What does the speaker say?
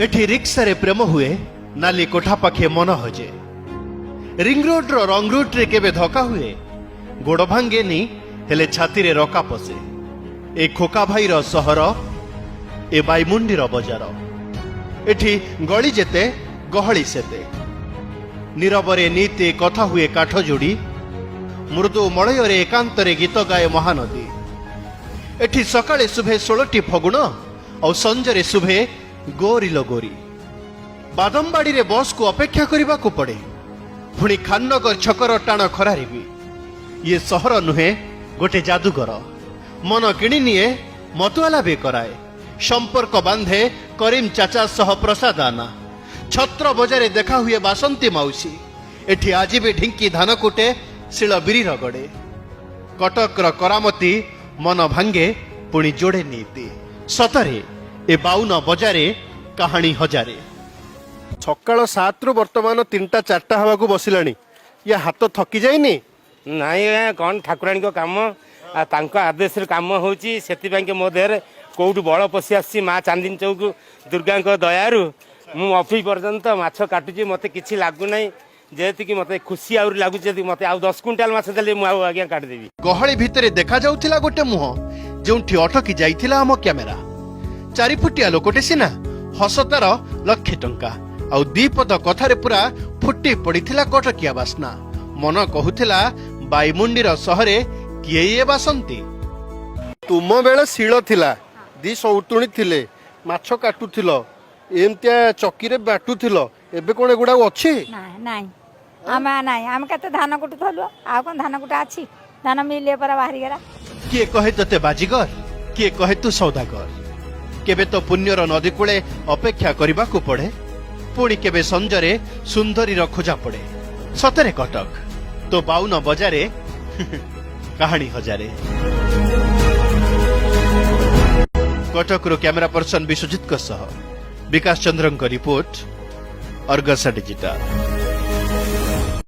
ଏଠି ରିକ୍ସାରେ ପ୍ରେମ ହୁଏ, ନାଲି କୋଠା ପାଖେ ମନ ହଜେ। ରିଙ୍ଗ ରୋଡର ରଙ୍ଗ ରୁଟ୍ରେ କେବେ ଧକ୍କା ହୁଏ, ଗୋଡ଼ ଭାଙ୍ଗେନି, ହେଲେ ଛାତିରେ ରକା ପଶେ। ଏ ଖୋକା ଭାଇର ସହର, ଏ ବାଇମୁଣ୍ଡିର ବଜାର। ଏଠି ଗଳି ଯେତେ, ଗହଳି ସେତେ। ନୀରବରେ ନିତି କଥା ହୁଏ କାଠ ଯୋଡ଼ି। ମୃଦୁ ମଳୟରେ ଏକାନ୍ତରେ ଗୀତ ଗାଏ ମହାନଦୀ। ଏଠି ସକାଳେ ଶୁଭେ 16ଟି ଫଗୁଣ, ଆଉ ସଞ୍ଜରେ ଶୁଭେ ଗୋରିଲ ଗୋରି। ବାଦମବାଡ଼ିରେ ବସ୍କୁ ଅପେକ୍ଷା କରିବାକୁ ପଡ଼େ, ପୁଣି ଖାନନଗର ଛକର ଟାଣ ଖରାରେ ବି। ଇଏ ସହର ନୁହେଁ, ଗୋଟେ ଯାଦୁଗର। ମନ କିଣି ନିଏ, ମତୁଆଲା ବି କରାଏ। ସମ୍ପର୍କ ବାନ୍ଧେ କରିମ ଚାଚା ସହ ପ୍ରସାଦ ଆନା। ଛତ୍ର ବଜାରେ ଦେଖା ହୁଏ ବାସନ୍ତୀ ମାଉସୀ। ଏଠି ଆଜି ବି ଢିଙ୍କି ଧାନ କୁଟେ, ଶିଳ ବିରି ରଗଡ଼େ। କଟକର କରାମତି ମନ ଭାଙ୍ଗେ, ପୁଣି ଯୋଡ଼େ ନୀତି। ସତରେ ଏ ବାଉନ ବଜାରେ କାହାଣୀ ହଜାରେ। ସକାଳ 7ରୁ ବର୍ତ୍ତମାନ 3ଟା 4ଟା ହେବାକୁ ବସିଲାଣି, ଇଏ ହାତ ଥକି ଯାଇନି? ନାଇଁ ଆଜ୍ଞା, କ'ଣ ଠାକୁରାଣୀଙ୍କ କାମ ଆଉ ତାଙ୍କ ଆଦେଶରେ କାମ ହେଉଛି। ସେଥିପାଇଁ କି ମୋ ଦେହରେ କୋଉଠୁ ବଳ ପଶି ଆସିଛି। ମା ଚାନ୍ଦିନୀ ଚୌକ ଦୁର୍ଗାଙ୍କ ଦୟାରୁ ମୁଁ ଅଫିସ ପର୍ଯ୍ୟନ୍ତ ମାଛ କାଟୁଛି, ମୋତେ କିଛି ଲାଗୁନାହିଁ। ଯେହେତୁ ମୋତେ ଖୁସି ଆହୁରି ଲାଗୁଛି, ଯଦି ମୋତେ ଆଉ 10 କୁଇଣ୍ଟାଲ ମାଛ ଦେଲେ ମୁଁ ଆଉ ଆଜ୍ଞା କାଟିଦେବି। ଗହଳି ଭିତରେ ଦେଖାଯାଉଥିଲା ଗୋଟେ ମୁହଁ, ଯେଉଁଠି ଅଟକି ଯାଇଥିଲା ଆମ କ୍ୟାମେରା। 4 ଫୁଟିଆ ଲୋକଟେ ସିନା, ହସ ତାର ଲକ୍ଷେ ଟଙ୍କା। ଆଉ ଦିପଦ କଥାରେ ପୁରା ଫୁଟି ପଡ଼ିଥିଲା କଟକିଆ ବାସ୍ନା। ମନ କହୁଥିଲା, ବାଇମୁଣ୍ଡିର ସହରେ କିଏ ଇଏ ବାସନ୍ତି? ତୁମ ବେଳେ ଶିଳ ଥିଲା, ଦି ସଉତୁଣି ଥିଲେ, ମାଛ କାଟୁଥିଲ, ଏମିତିଆ ଚକିରେ ବାଟୁଥିଲ। ଏବେ କଣ ଏଗୁଡାକ ଅଛି? ନାଇଁ ନାଇଁ, ଆମେ ନାଇଁ। ଆମେ କେତେ ଧାନ କୁଟୁଥିଲୁ, ଆଉ କଣ ଧାନ କୁଟା ଅଛି? ଧାନ ମିଲ୍ ପରା ବାହାରିଗଲା। କିଏ କହେ ତତେ ବାଜିଗର, କିଏ କହେ ତୁ ସୌଦାଗର। କେବେ ତ ପୁଣ୍ୟର ନଦୀ କୂଳେ ଅପେକ୍ଷା କରିବାକୁ ପଡେ, ପୁଣି କେବେ ସଞ୍ଜରେ ସୁନ୍ଦରୀର ଖୋଜା ପଡେ। ସତରେ କଟକ, ତୋ ବାଉନ ବଜାରେ କାହାଣୀ ହଜାରେ। କଟକରୁ କ୍ୟାମେରା ପର୍ସନ ବିଶ୍ୱଜିତଙ୍କ ସହ ବିକାଶ ଚନ୍ଦ୍ରଙ୍କ ରିପୋର୍ଟ, ଅର୍ଗସ ଡିଜିଟାଲ।